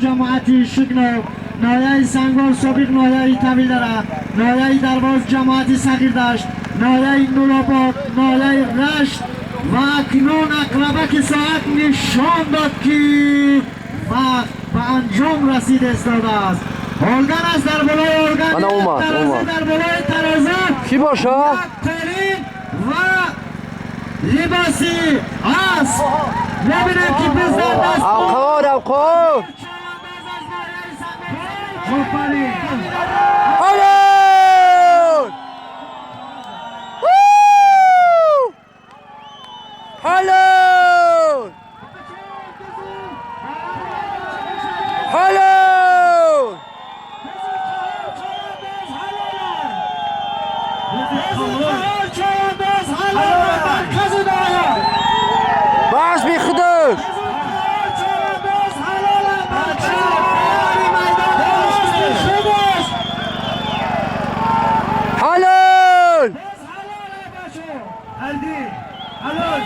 ҷамоати Шигноб, ноҳияи Сангвор, собиқ ноҳияи Тавилдара, ноҳияи Дарвоз, ҷамоати Сағирдашт, ноҳияи Нуробод, ноҳияи Рашт. Ва акнун ақрабаки соат нишон дод, ки вақт ба анҷом расида истодааст. Орган аст дар болои орган. Ана омад, тарозу омад. дар болои тарозу. Кӣ боша? Як қолин ва либоси асп. Мебинем, ки биз дар даст Авқор, авқор. чавандоз аз ноҳияи Сангвор. Офарин! Ҳалол! Ву! Ҳалол! Ҳалол! Чавандоз ҳалол, маркази ноҳия. Бас бихудаш! Чавандоз ҳалол, майдон худаш. Ҳалол! Ҳалол.